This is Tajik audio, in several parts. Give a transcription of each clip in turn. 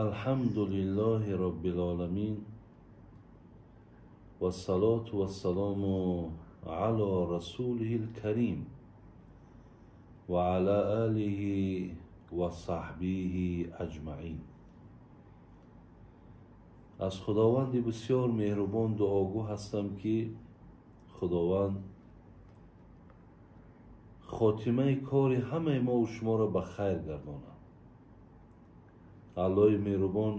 Алҳамду лиллоҳи роббил оламин, вассалоту вассалому ало расулиҳил карим ва ала олиҳи ва саҳбиҳи аҷмаин. Аз Худованди бисёр меҳрубон дуогӯ ҳастам, ки Худованд хотимаи кори ҳамаи мову шуморо ба хайр гардонад. Аллоҳи меҳрубон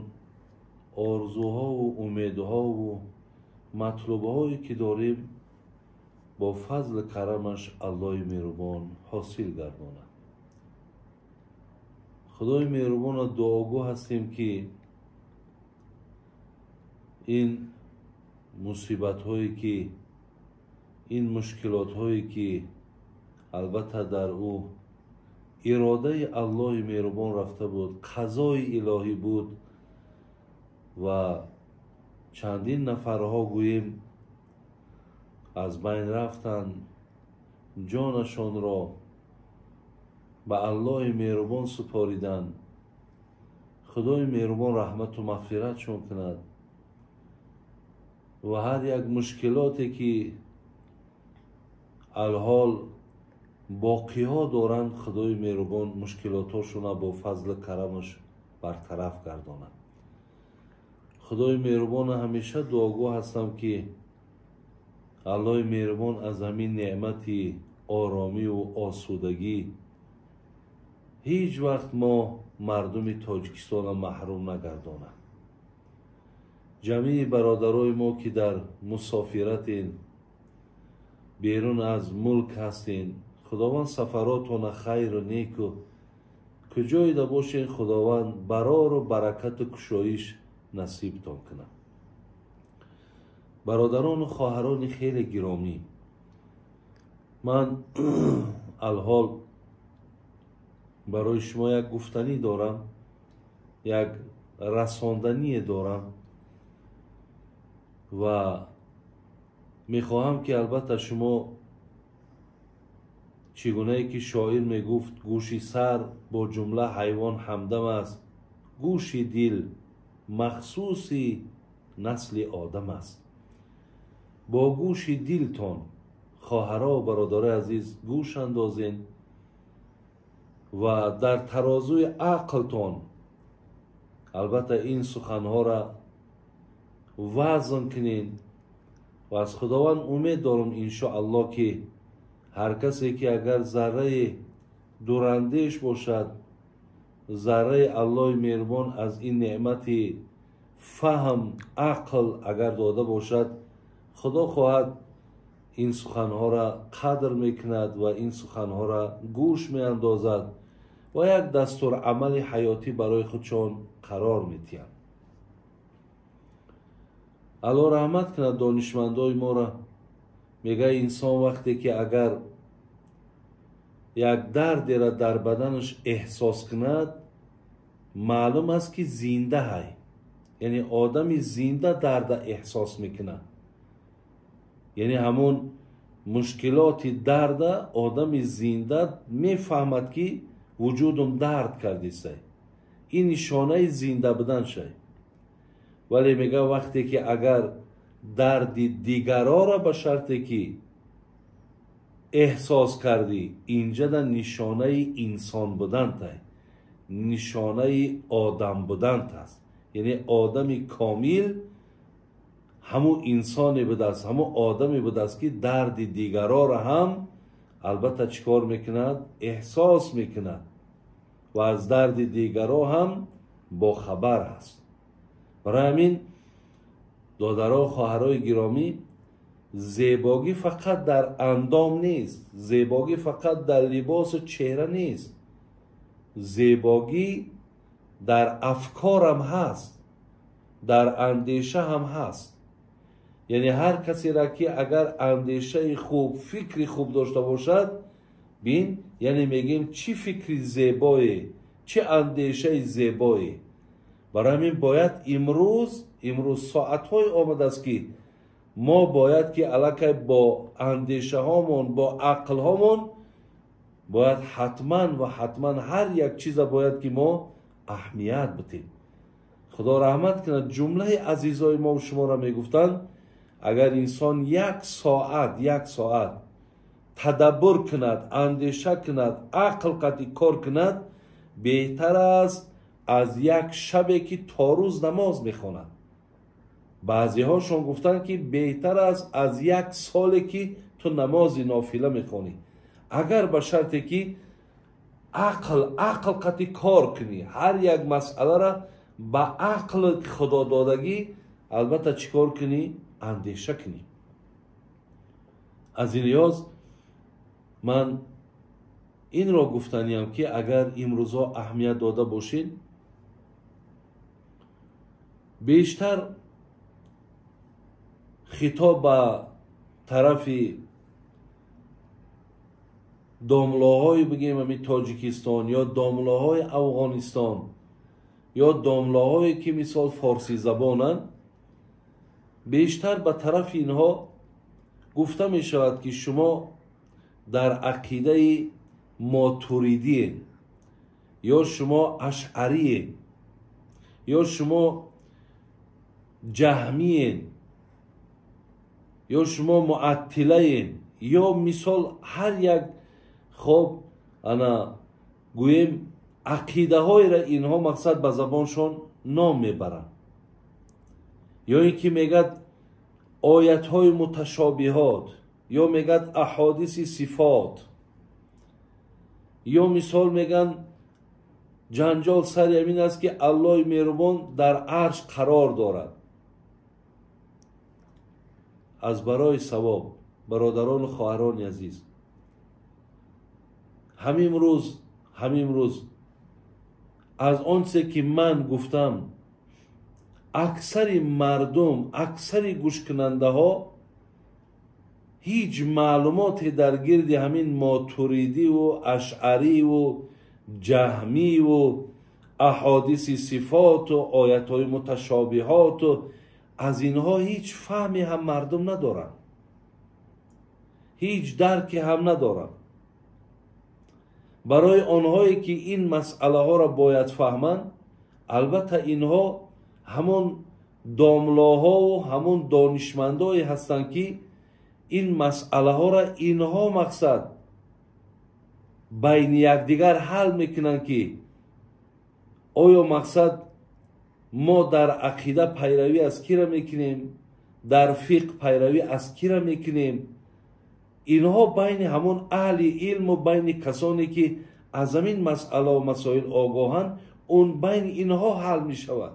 орзуҳову умедҳову матлубҳое ки дорем, бо фазли карамаш Аллоҳи меҳрубон ҳосил гардонад. Худои меҳрубонро дуогӯ ҳастем, ки ин мусибатҳое ки, ин мушкилотҳое ки албатта дар ӯ иродаи Аллоҳи меҳрубон рафта буд, қазои илоҳӣ буд ва чандин нафарҳо, гӯем, аз байн рафтанд, ҷонашонро ба Аллоҳи меҳрубон супориданд. Худои меҳрубон раҳмату мағфиратшон кунад ва ҳар як мушкилоте ки алҳол боқиҳо доранд, Худои меҳрубон мушкилотҳошонро бо фазли карамаш бартараф гардонад. Худои меҳрубона ҳамеша дуогӯ ҳастам, ки Аллоҳи меҳрубон аз ҳамин неъмати оромиву осудагӣ ҳеҷ вақт мо мардуми Тоҷикистонро маҳрум нагардонад. Ҷамъии бародарои мо ки дар мусофиратен, берун аз мулк ҳастен, Худованд сафаротона хайру неку, куҷоида бошен, Худованд барору баракату кушоиш насибтон кунад. Бародарону хоҳарони хеле гиромӣ, ман алҳол барои шумо як гуфтанӣ дорам, як расондание дорам ва мехоҳам, ки албатта шумо, чӣ гунае ки шоир мегуфт: «Гӯши сар бо ҷумла ҳайвон ҳамдам аст, гӯши дил махсуси насли одам аст», бо гӯши дилтон, хоҳаро, бародарои азиз, гӯш андозен ва дар тарозуи ақлтон албатта ин суханҳоро вазн кунед. Ва аз Худованд умед дорам, иншоаллоҳ, ки ҳар касе ки агар зарраи дурандеш бошад, зарраи Аллоҳи меҳрубон аз ин неъмати фаҳм, ақл агар дода бошад, Худо хоҳад, ин суханҳоро қадр мекунад ва ин суханҳоро гӯш меандозад ва як дастурамали ҳаётӣ барои худшон қарор медиҳанд. Алло раҳмат кунад донишмандои моро. Мегӯяд, инсон вақте ки агар як дардеро дар баданаш эҳсос кунад, маълум аст, ки зинда ҳай. Яъне одами зинда дарда эҳсос мекунад, яъне ҳамон мушкилоти дарда одами зинда мефаҳмад, ки вуҷудум дард кардисай. Ин нишонаи зинда будан шай. Вале мега, вақте ки агар дарди дигарора ба шарте ки эҳсос кардӣ, инҷада нишонаи инсон будантай, нишонаи одам будант аст. Яъне одами комил ҳамун инсоне будааст, ҳамун одаме будааст, ки дарди дигарора ҳам албатта чӣ кор мекунад? Эҳсос мекунад ва аз дарди дигаро ҳам бохабар аст. Барои ҳамин, додаро, хоҳарои гиромӣ, зебогӣ фақат дар андом нест, зебогӣ фақат дар либосу чеҳра нест, зебогӣ дар афкорам ҳаст, дар андеша ҳам ҳаст. Яъне ҳар касеро ки агар андешаи хуб, фикри хуб дошта бошад, бин, яъне мегӯем, чӣ фикри зебое, чӣ андешаи зебое. Барои ҳамин бояд имрӯз соатҳое омадааст, ки мо бояд ки аллакай бо андешаҳомон, бо ақлҳомон бояд ҳатман ва ҳатман ҳар як чиза бояд ки мо аҳамият бидем. Худо раҳмат кунад ҷумлаи азизои мо шуморо мегуфтанд, агар инсон як соат тадаббур кунад, андеша кунад, ақл қатъи кор кунад, беҳтар аст аз як шабе ки то рӯз намоз мехонад. Баъзеҳошон гуфтанд ки беҳтар аст аз як соле ки ту намози нофила мехонӣ, агар ба шарте ки ақл қатъи кор кунӣ, ҳар як масъаларо ба ақл худододагӣ албатта чӣ кор кунӣ? Андеша кунӣ. Аз ин лиҳоз ман инро гуфтаниям ки агар имрӯзҳо аҳамият дода бошед, бештар хитоб ба тарафи домлоҳои бигем ҳамин Тоҷикистон ё домлоҳои Афғонистон ё домлоҳое ки мисол форсизабонанд, бештар ба тарафи инҳо гуфта мешавад ки шумо дар ақидаи мотуридие ё шумо ашъарие ё шумо ҷаҳмие ё шумо муаттилае ё мисол ҳар як хоб ана гӯем ақидаҳоеро инҳо мақсад ба забоншон ном мебаранд, ё ин ки мегӯяд оятҳои муташобиҳот, ё мегӯяд аҳодиси сифот, ё мисол мегӯянд ҷанҷол сари ҳамин аст ки Аллоҳи меҳрубон дар арш қарор дорад. Аз барои савоб, бародарону хоҳарони азиз, ҳамин рӯз аз он чизе ки ман гуфтам, аксари мардум, аксари гӯшкунандаҳо ҳеҷ маълумоте дар гирди ҳамин мотуридиву ашъариву ҷаҳмиву аҳодиси сифоту оятҳои муташобиҳоту аз инҳо ҳеҷ фаҳме ҳам мардум надоранд, ҳеҷ дарке ҳам надоранд. Барои онҳое ки ин масъалаҳоро бояд фаҳманд, албатта инҳо ҳамон домлоҳову ҳамон донишмандое ҳастанд ки ин масъалаҳоро инҳо мақсад байни якдигар ҳал мекунанд ки оё мақсад мо дар ақида пайравӣ аз кира мекунем, дар фиқҳ пайравӣ аз кира мекунем. Инҳо байни ҳамон аҳли илму байни касоне ки аз ҳамин масъалаву масоил огоҳанд, он байни инҳо ҳал мешавад.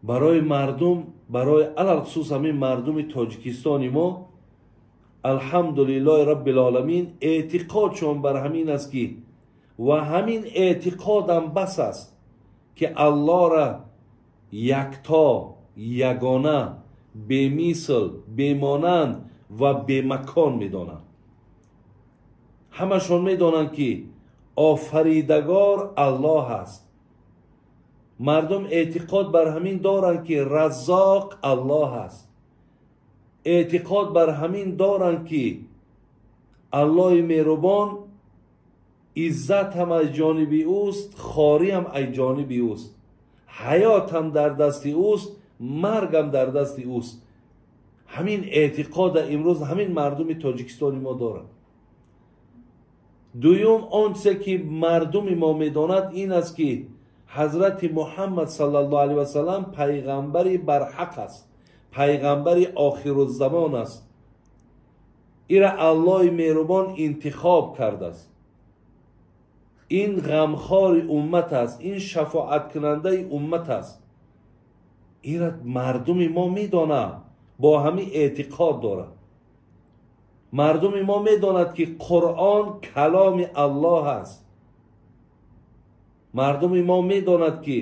Барои мардум, барои алалхусус ҳамин мардуми Тоҷикистони мо, алҳамдулиллоҳи раббил оламин, эътиқодшон бар ҳамин аст ки ва ҳамин эътиқодам бас аст ки Аллоҳра якто, ягона, бемисл, бемонанд ва бемакон медонанд. Ҳамашон медонанд ки офаридагор Аллоҳ аст. Мардум эътиқод бар ҳамин доранд ки Раззоқ Аллоҳ аст. Эътиқод бар ҳамин доранд ки Аллоҳи меҳрубон иззат ҳам аз ҷониби ӯст, хорӣ ҳам аз ҷониби ӯст, ҳаёт ҳам дар дасти ӯст, марг ҳам дар дасти ӯст. Ҳамин эътиқода имрӯз ҳамин мардуми Тоҷикистони мо доранд. Дуюм, он чизе ки мардуми мо медонад ин аст ки ҳазрати Муҳаммад саллаллоҳу алайҳи васаллам пайғамбари барҳақ аст, пайғамбари охируззамон аст. Ира Аллоҳи меҳрубон интихоб кардааст. Ин ғамхори уммат аст, ин шафоаткунандаи уммат аст. Ира мардуми мо медонад, бо ҳамин эътиқод дорад. Мардуми мо медонад ки Қуръон каломи Аллоҳ аст. Мардуми мо медонад ки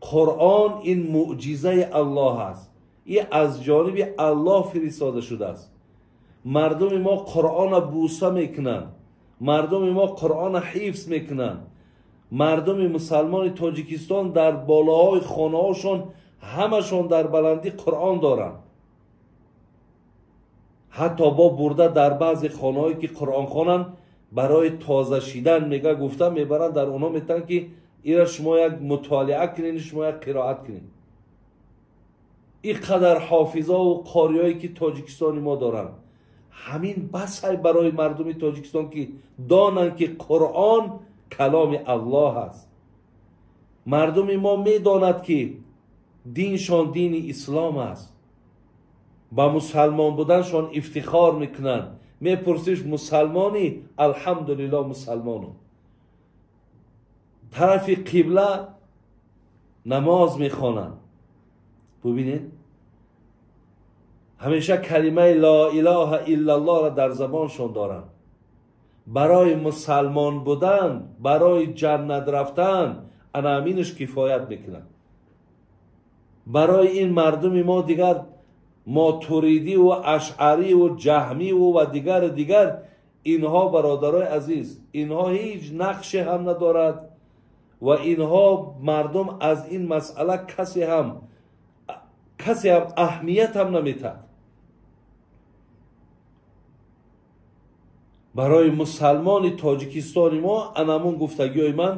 Қуръон ин мӯъҷизаи Аллоҳ аст, ин аз ҷониби Аллоҳ фиристода шудааст. Мардуми мо Қуръонро бӯса мекунанд, мардуми мо Қуръонро ҳифз мекунанд. Мардуми мусалмони Тоҷикистон дар болоҳои хонаҳошон ҳамашон дар баландӣ Қуръон доранд. Ҳатто бо бурда дар баъзе хонаҳое ки Қуръон хонанд, барои тоза шидан мега гуфта мебаранд, дар онҳо метавонанд ки ира шумо як мутолиа кунед, шумо як қироат кунед. Ин қадар ҳофизову қориҳое ки Тоҷикистони мо доранд, ҳамин басай барои мардуми Тоҷикистон ки донанд ки Қуръон каломи Аллоҳ аст. Мардуми мо медонад ки диншон дини ислом аст, ба мусалмон буданшон ифтихор мекунанд. Мепурсиш мусалмонӣ? Алҳамдулиллоҳ мусалмонум. Тарафи қибла намоз мехонанд. Бубинед, ҳамеша калимаи ло илоҳа иллаллоҳро дар забоншон доранд. Барои мусалмон будан, барои ҷаннат рафтан ана ҳаминаш кифоят мекунад. Барои ин мардуми мо дигар мотуридиву ашъариву ҷаҳмиву ва дигару дигар инҳо, бародарои азиз, инҳо ҳеҷ нақше ҳам надорад ва инҳо мардум аз ин масъала касе ҳам аҳамият ҳам наметад. Барои мусалмони Тоҷикистони мо анамун гуфтагиҳои ман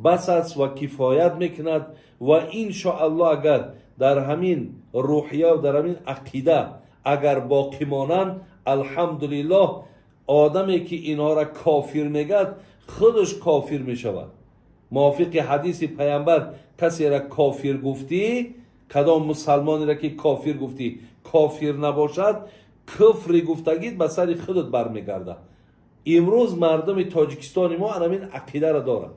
бас аст ва кифоят мекунад ва иншоаллоҳ агар дар ҳамин рӯҳия ва дар ҳамин ақида агар боқӣ монанд, алҳамдулиллоҳ одаме ки инҳоро кофир мегӯяд худаш кофир мешавад. Мувофиқи ҳадиси паямбар касеро кофир гуфтӣ, кадом мусалмонеро ки кофир гуфтӣ, кофир набошад, куфри гуфтагит ба сари худат бармегардад. Имрӯз мардуми Тоҷикистони мо ҳамин ақидаро дорад.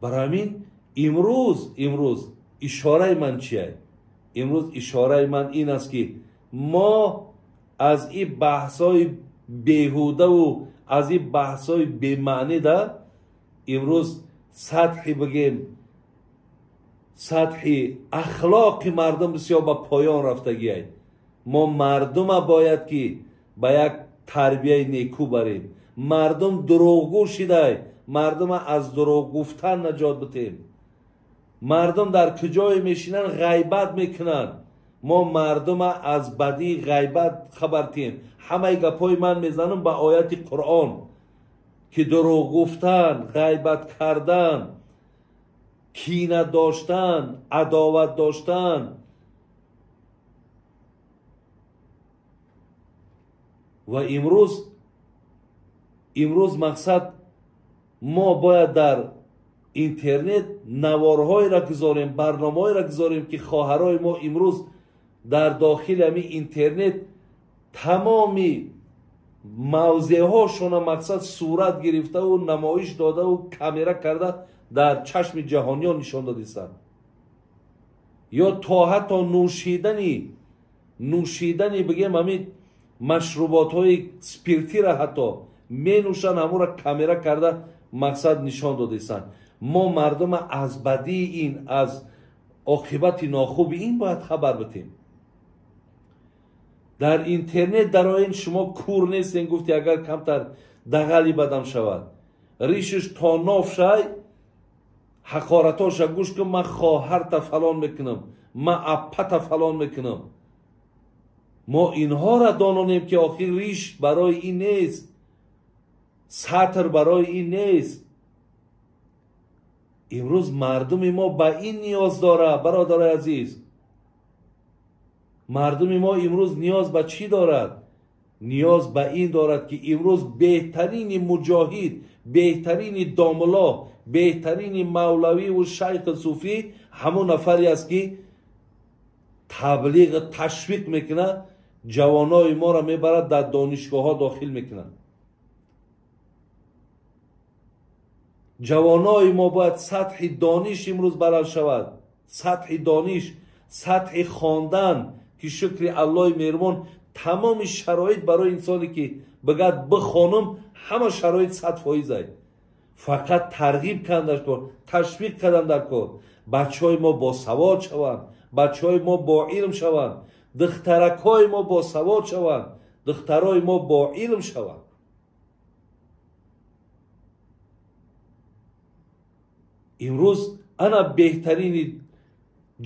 Барои ҳамин имрӯз ишораи ман чие? Имрӯз ишораи ман ин аст ки мо аз ин баҳсҳои беҳудаву аз ин баҳсҳои бемаънида имрӯз сатҳи бигем, сатҳи ахлоқи мардум бисёр ба поён рафтагиай. Мо мардума бояд ки ба як тарбияи некӯ барем. Мардум дурӯғгӯ шидай, мардума аз дурӯғ гуфтан наҷот битем. Мардум дар куҷое мешинанд ғайбат мекунанд. Мо мардума аз бадии ғайбат хабар тиҳем. Ҳамаи гапҳои ман мезанам ба ояти Қуръон ки дурӯғ гуфтан, ғайбат кардан, кина доштан, адоват доштан ва имрӯз мақсад мо бояд дар интернет наворҳоеро гузорем, барномаҳоеро гузорем ки хоҳарои мо имрӯз дар дохили ҳамин интернет тамоми мавзеъҳошона мақсад сурат гирифтаву намоиш додаву камера карда дар чашми ҷаҳониён нишон додистанд. Ё то ҳатто нӯшидани бигем ҳамин машруботҳои спиртиро ҳатто менӯшанд, ҳамонро камера карда мақсад нишон додистанд. Мо мардума аз бадии ин, аз оқибати нохуби ин бояд хабар битем. Дар интернет дароин шумо кур нестен, гуфти агар камтар дағали бадам шавад, ришиш то ноф шай, ҳақоратоша гӯш кун, ман хоҳарта фалон мекунам, ман аппата фалон мекунам. Мо инҳоро дононем ки охир риш барои ин нест, сатр барои ин нест. Имрӯз мардуми мо ба ин ниёз дорад, бародарои азиз. Мардуми мо имрӯз ниёз ба чӣ дорад? Ниёз ба ин дорад ки имрӯз беҳтарини муҷоҳид, беҳтарини домулло, беҳтарини мавлавиву шайхи суфӣ ҳамон нафаре аст ки таблиғ ташвиқ мекунад, ҷавонои моро мебарад дар донишгоҳҳо дохил мекунад. Ҷавонои мо бояд сатҳи дониш имрӯз баланд шавад, сатҳи дониш, сатҳи хондан ки шукри Аллоҳи меҳрубон тамоми шароит барои инсоне ки бигӯяд бихонам, ҳама шароит 100% ай. Фақат тарғиб кардан дар кор, ташвиқ кардан дар кор. Бачаҳои мо босавод шаванд, бачаҳои мо бо илм шаванд, духтаракҳои мо босавод шаванд, духтарои мо бо илм шаванд. Имрӯз ана беҳтарини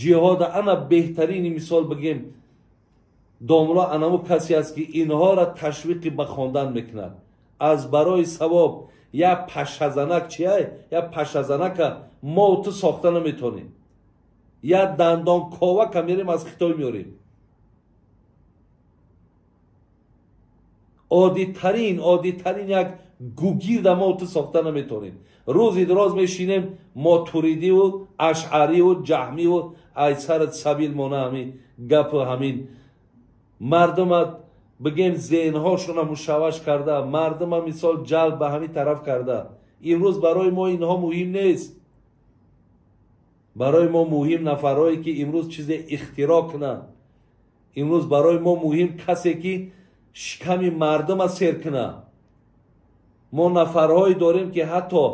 ҷиҳода, ана беҳтарини мисол бигем Домла анаму касе аст, ки инҳоро ташвиқи ба хондан мекунад. Аз барои савоб я пашазанак чия, я пашазанака мо ту сохта наметонем. Я дандон ковака мерем аз Хитой меорем. Оддитарин як гугирда мо ту сохта наметонем. Рӯзи дароз мешинем мотуридиву ашъариву ҷаҳмиву айсарат сабил мона ҳамин гапу ҳамин мардума бигем зеҳнҳошона мушавваш карда, мардума мисол ҷалб ба ҳамин тараф карда. Имрӯз барои мо инҳо муҳим нест. Барои мо муҳим нафарҳое, ки имрӯз чизе ихтироъ кунанд. Имрӯз барои мо муҳим касе, ки шиками мардума сер кунад. Мо нафарҳое дорем, ки ҳатто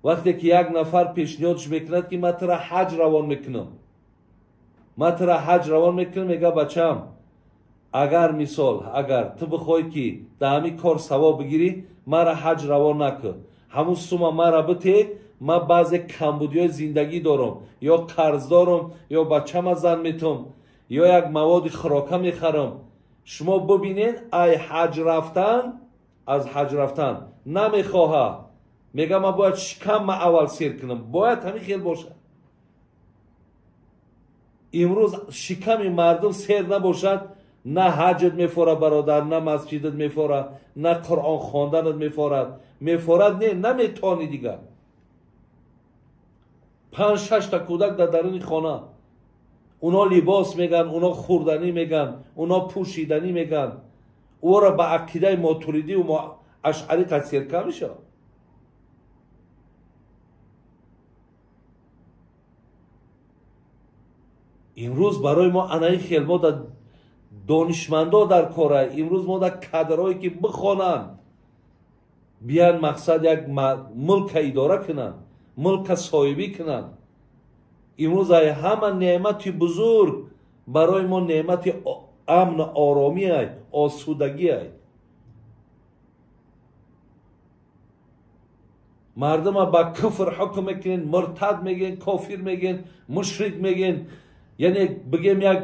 вақте ки як нафар пешниҳодш мекунад, ки ман тура ҳаҷ равон мекунам, ман тура ҳаҷ равон мекунам, мега бачам, агар мисол, агар ту бихоҳӣ, ки дар ҳамин кор савоб бигирӣ, мара ҳаҷ равон накун, ҳамун сума мара бите, ман баъзе камбудиҳои зиндагӣ дорам, ё қарз дорам, ё бачама зан метам, ё як маводи хӯрока мехарам. Шумо бибинед, ай ҳаҷ рафтан, аз ҳаҷ рафтан намехоҳа. Мега ман бояд шикамма аввал сер кунам, бояд ҳамин хел бошад. Имрӯз шиками мардум сер набошад, на ҳаҷат мефорад бародар, на масҷидат мефорад, на қуръон хонданат мефорад. Мефорад не, наметавонӣ дигар. 5-6 та кӯдак дар даруни хона, уно либос меган, уно хӯрданӣ меган, уно пӯшиданӣ меган. Ӯро ба ақидаи мотуридиву ашъарӣ тасирка мешавад. Имрӯз барои мо анаи хел мо дар донишмандо дар кора, имрӯз мо дар кадрҳое, ки бихонанд, биян мақсад як мулка идора кунанд, мулка соҳибӣ кунанд. Имрӯз ай ҳама неъмати бузург барои мо неъмати амну оромӣ ай, осудагӣ ай. Мардума ба куфр ҳукм мекунен, муртад мегӯен, кофир мегӯен, мушрик мегӯен. Яъне бигем як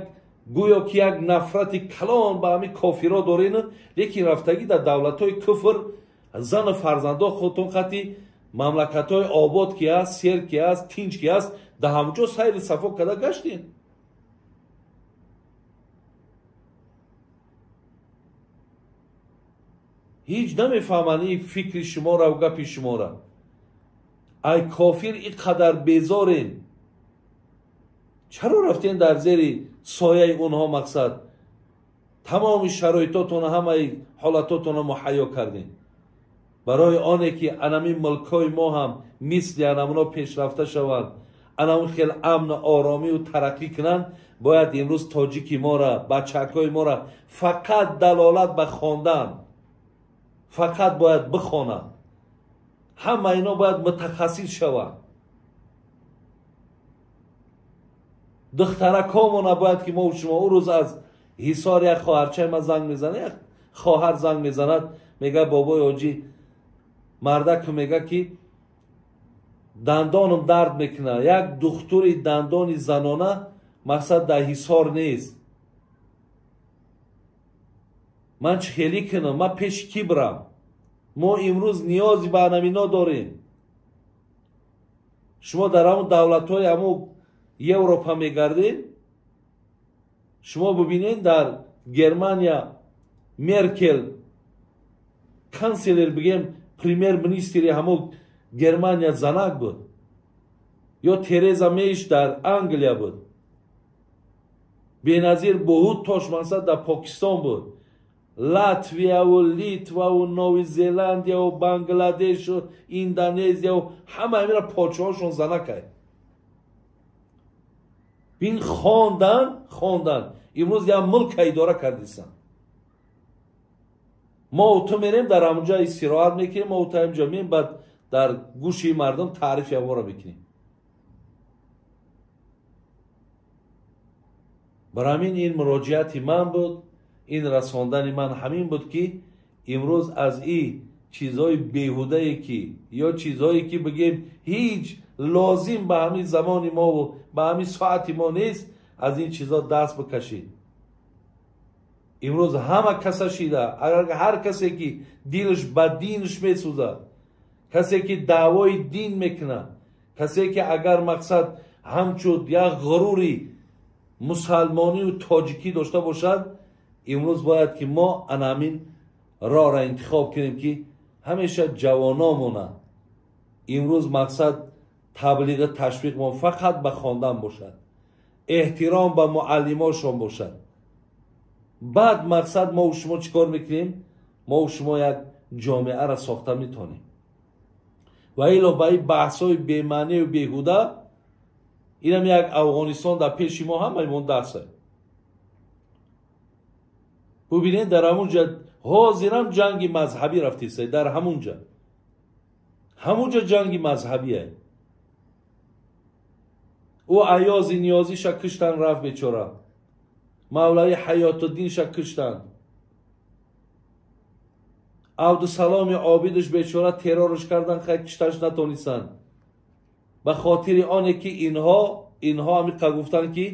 гӯё ки як нафрати калон ба ҳамин кофирҳо дорен, лекин рафтагӣ дар давлатҳои куфр зану фарзандо худтон хати мамлакатҳои обод ки ҳаст, сер ки ҳаст, тинҷ ки ҳаст, дар ҳамҷо сайри сафо карда гаштем. Ҳеҷ намефаҳманд ин фикри шуморо ва гапи шуморо. Ай кофир ин қадар безорен, чаро рафтен дар зери сояи онҳо? Мақсад тамоми шароитотона, ҳамаи ҳолатотона муҳайё кардем барои оне, ки анамин мулкҳои мо ҳам мисли анамуно пешрафта шаванд, анамун хел амну оромию тараққӣ кунанд. Бояд имрӯз тоҷики мора, бачакҳои мора фақат далолат ба хондан, фақат бояд бихонанд. Ҳама ино бояд мутахассис шаванд. Духтаракҳомона бояд ки мо шумо ӯ рӯз аз Ҳисор як хоҳарчаи ман занг мезанад, як хоҳар занг мезанад, мега бобои ҳоҷӣ, мардаку мега, ки дандонам дард мекунад, як духтури дандони занона мақсад дар Ҳисор нест. Ман чӣ хелӣ кунам? Ман пеши кӣ бирам? Мо имрӯз ниёзи ба анамино дорем. Шумо дар ҳамун давлатҳои ҳамун Европа мегардед, шумо бибинед дар Германия Меркел канселер, бигем премьер-министри ҳамун Германия занак буд, ё Тереза Мейш дар Англия буд, Беназир Бухуттош мақсад дар Покистон буд, Латвияву Литваву Нови Зеландияву Бангладешу Индонезияву ҳама ҳамира подшоҳошон занакай. Бин хондан имрӯз як мулка идора кардисан. Мо ту мерем дар ҳамонҷо истироҳат мекунем, мо ту ҳаминҷо меем, баъд дар гӯши мардум таърифи ҳамонро мекунем. Барои ҳамин ин муроҷиати ман буд, ин расондани ман ҳамин буд, ки имрӯз аз ин чизҳои беҳудае ки ё чизҳое ки бигем ҳеҷ лозим ба ҳамин замони мову ба ҳамин соати мо нест, аз ин чизҳо даст бикашед. Имрӯз ҳама каса шида, агар ҳар касе ки дилаш ба динаш месӯзад, касе ки даъвои дин мекунад, касе ки агар мақсад ҳамчун як ғурури мусалмонию тоҷикӣ дошта бошад, имрӯз бояд ки мо ана ҳамин роҳро интихоб кунем, ки ҳамеша ҷавономона имрӯз мақсад таблиғи ташвиқмон фақат ба хондан бошад, эҳтиром ба муаллимошон бошад. Баъд мақсад мо шумо чӣ кор мекунем? Мо шумо як ҷомеаро сохта метавонем. Ва ило ба ин баҳсҳои бемаънию беҳуда, инам як Афғонистон дар пеши мо ҳамаимон дарса. Бубинед, дар ҳамунҷа ҳозирам ҷанги мазҳабӣ рафтиста, дар ҳамунҷа. Ҳамунҷа ҷанги мазҳабие. Ӯ Аёзи Ниёзиша киштан рафт бечора. Мавлави Ҳаётуддинша киштан. Абдусаломи Обидаш бечора террорш кардан, хай кишташ натонистанд. Ба хотири оне ки инҳо ҳамиқа гуфтанд, ки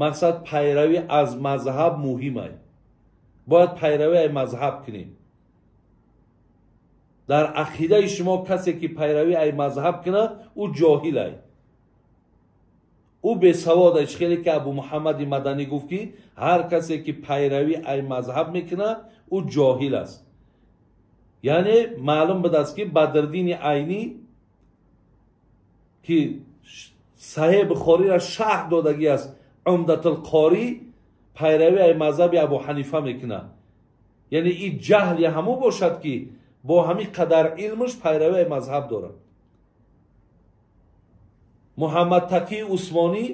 мақсад пайравӣ аз мазҳаб муҳим ай. Бояд пайравӣ аз мазҳаб кунем. Дар ақидаи шумо касе ки пайравӣ аз мазҳаб кунад, ӯ ҷоҳил ай. Ӯ бесавод ай. Хеле ки Абу Муҳаммади Маданӣ гуфт, ки ҳар касе ки пайравӣ аз мазҳаб мекунад, ӯ ҷоҳил аст. Яъне маълум будааст, ки Бадриддини Айнӣ ки Саҳеҳ Бухориро шарҳ додагӣ аст, Умдатулқорӣ пайравӣ аз мазҳаби Абу Ҳанифа мекунад. Яъне ин ҷаҳли ҳамон бошад, ки бо ҳамин қадар илмаш пайравӣ аз мазҳаб дорад. Муҳаммад Тақии Усмонӣ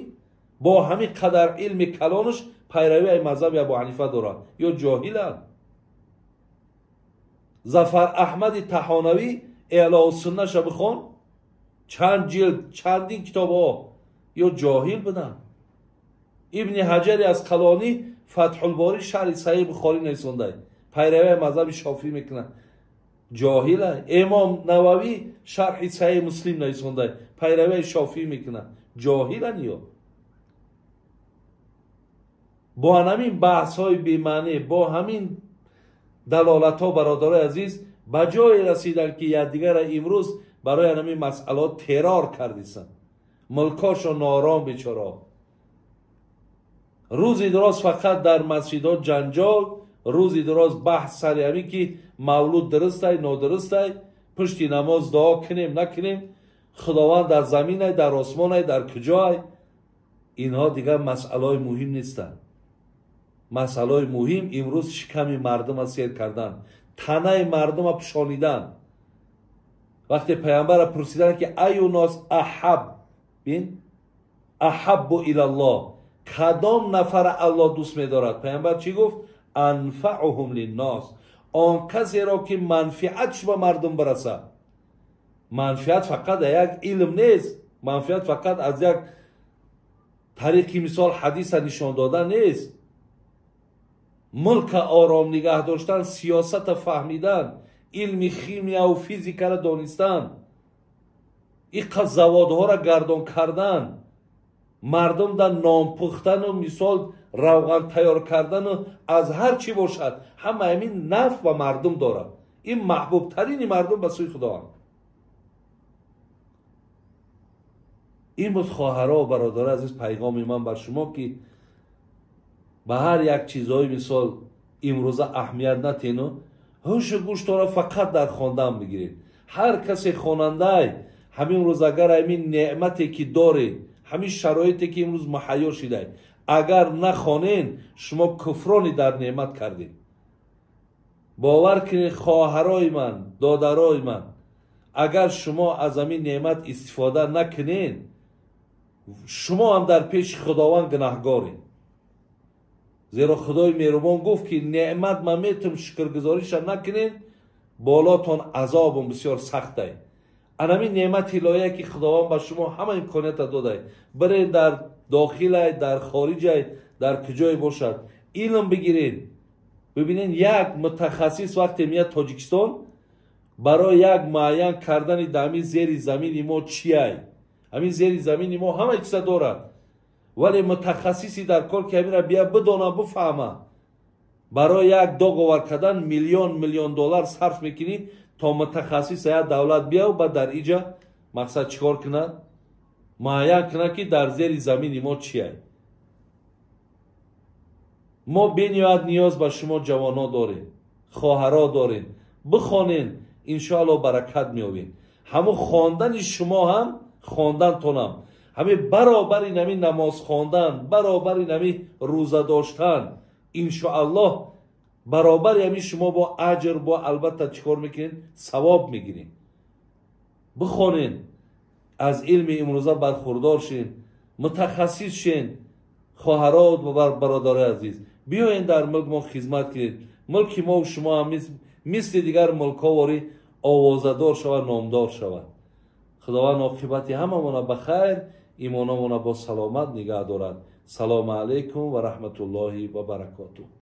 бо ҳамин қадар илми калонаш пайравӣ аз мазҳаби Абу Ҳанифа дорад. Ё ҷоҳиланд. Зафар Аҳмади Таҳонавӣ Эълоу Суннаша бихон, чанд ҷилд, чандин китобҳо, ё ҷоҳил буданд. Ибни Ҳаҷари Асқалонӣ Фатҳулборӣ шарҳи Саҳеҳи Бухорӣ нависонда, пайравии мазҳаби Шофиӣ мекунад, ҷоҳила. Имом Нававӣ шарҳи Саҳеҳи Муслим нависонда, пайравии Шофиӣ мекунад, ҷоҳилан. Ё бо ҳамин баҳсҳои бемаънӣ, бо ҳамин далолатҳо, бародарои азиз, ба ҷое расиданд, ки якдигарро имрӯз барои ҳамин масъалаҳо террор кардисанд. Мулкошон ноором бечораҳо. Рӯзи дуроз фақат дар масҷидҳо ҷанҷол, рӯзи дуроз баҳс сари ҳамин ки мавлуд дурустай, нодурустай, пушти намоз дуо кунем, накунем, Худованд дар заминай, дар осмонай, дар куҷоай. Инҳо дигар масъалаҳои муҳим нестанд. Масъалаҳои муҳим имрӯз шиками мардума сер кардан, танаи мардума пӯшонидан. Вақте паямбарро пурсиданд, ки аю нос аҳаб, бин аҳаббу илаллоҳ, кадом нафара Аллоҳ дӯст медорад? Паямбар чӣ гуфт? Анфаъуҳум линнос, он касеро ки манфиатш ба мардум бирасад. Манфиат фақат аз як илм нест, манфиат фақат аз як тариқи мисол ҳадиса нишон додан нест. Мулка ором нигаҳ доштан, сиёсата фаҳмидан, илми химияву физикаро донистан, иқа заводҳоро гардон кардан, мардум дар нон пухтану мисол равған тайёр кардану аз ҳар чӣ бошад, ҳама ҳамин нафъ ба мардум дорад. Ин маҳбубтарини мардум ба сӯи Худованд. Ин буд, хоҳаро ва бародари азиз, пайғоми ман бар шумо, ки ба ҳар як чизҳои мисол имрӯза аҳамият натену ҳушу гӯштонро фақат дар хондан бигиред. Ҳар касе хонандай ҳамин рӯз агар ҳамин неъмате ки доред, ҳамин шароите ки имрӯз муҳайё шидай, агар нахонен, шумо куфрони дар неъмат кардед. Бовар кунед, хоҳарои ман, додарои ман, агар шумо аз ҳамин неъмат истифода накунед, шумо ҳам дар пеши Худованд гунаҳгоред. Зеро Худои меҳрубон гуфт, ки неъмат ман метум, шукргузориша накунед, болотон азобум бисёр сахтай. Анамин неъмати илоҳие ки Худованд ба шумо ҳама имконията додай, биред дар дохилай, дар хориҷай, дар куҷое бошад, илм бигиред. Бибинед, як мутахассис вақте меяд Тоҷикистон, барои як муайян кардани дар ҳамин зери замини мо чиай, ҳамин зери замини мо ҳама чиза дорад, вале мутахассиси дар кор ки ҳаминро бия бидона, бифаҳма, Барои як договор кардан миллион миллион доллар сарф мекунӣ, то мутахассис як давлат бияв, ба дар иҷа мақсад чикор кунад, муайян кунад, ки дар зери замини мо чия. Мо бениҳоят ниёз ба шумо ҷавонҳо дорем, хоҳаро дорем. Бихонен, иншоалло баракат меёбед. Ҳамун хондани шумо ҳам, хондантонам ҳамин баробари нами намоз хондан, баробари нами рӯза доштан, иншоаллоҳ баробари ҳамин шумо бо аҷр, бо албатта чӣ кор мекунед, савоб мегиред. Бихонен, аз илми имрӯза бархурдор шен, мутахассис шен. Хоҳаро ва бародарои азиз, биёен дар мулк мо хизмат кунед. Мулки мо шумо ҳам мисли дигар мулкҳо ворӣ овозадор шавад, номдор шавад. Худованд оқибати ҳамамона ба хайр, имономона бо саломат нигаҳ дорад. Салому алайкум ва раҳматуллоҳи ва баракотуҳ.